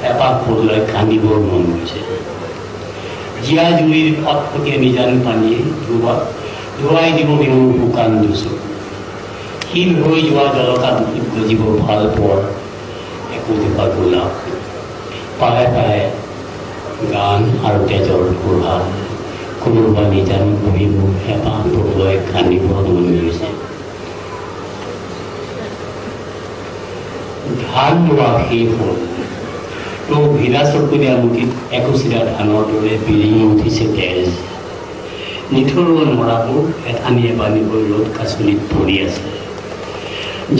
হেঁপাহ পলুৱাই কান্দিবৰ মন গৈছে। জীয়া জুৰিৰ ফটফটীয়া নিজান পানীয়ে ধুৱাই দিব মোৰ শুকান দুচকু। শিল হৈ যোৱা জলকা বুকুত গজিব ভাল পোৱাৰ একোজোপা গোলাপ। পাহে পাহে গান আৰু তেজৰ কোঢ়াল। কোনোবা নিজান বহি মোৰ হেঁপাহ পলুৱাই কান্দিবৰ মন গৈছে। ধান ৰোৱা শেষ হ'ল। তোৰ ভিলা চকুলীয়া মুঠিত একোচিৰা ধানৰ দৰে বিৰিঙি উঠিছে তেজ। নিথৰুৱা নৰাবোৰ এঠানি এবানি হৈ ৰ'দ কাচনিত পৰি আছে।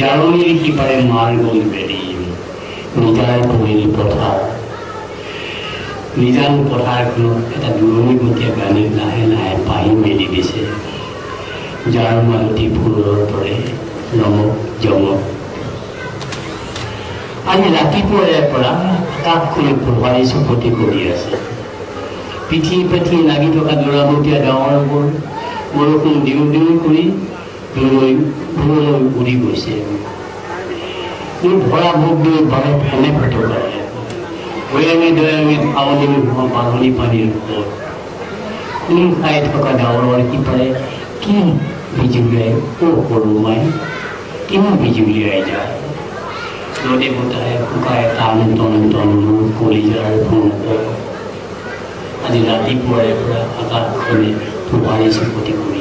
জাৰণিৰ সিপাৰে মাৰ গ'ল বেলি। নিজাই পৰিল পথাৰ। নিজান পথাৰখনত এটা দূৰণিবটীয়া গানে লাহে লাহে পাহি মেলি দিছে। যাৰ মালতী ফুলৰ দৰে ৰমক জমক। আজি ৰাতিপুৱাৰে পৰা আকাশখনে পোহাৰী চুপতি কৰি আছে। পিঠিয়ে পিঠিয়ে লাগি থকা দৰামতীয়া ডাৱৰবোৰ বৰষুণ দিওঁ দিওঁ কৰি দূৰলৈ দূৰলৈ উৰি গৈছে। মোৰ ভৰা ভোগ লৈ বাৰে ফেনে ফটকাৰে দৈয়াঙে দৈয়াঙে ধাৱনি নোহোৱা বাঢ়নি পানীৰ সোঁত। খোল খাই থকা ডাৱৰৰ সিপাৰে কি বিজুলীয়াই, অ সৰু মাই, কিনো বিজুলীয়াই যায়? ৰ'দে বতাহে শুকাই টান টন টন মোৰ কলিজাৰ ভংগ। আজি ৰাতিপুৱাৰে পৰা আকাশখনে পোহাৰী চুপতি কৰি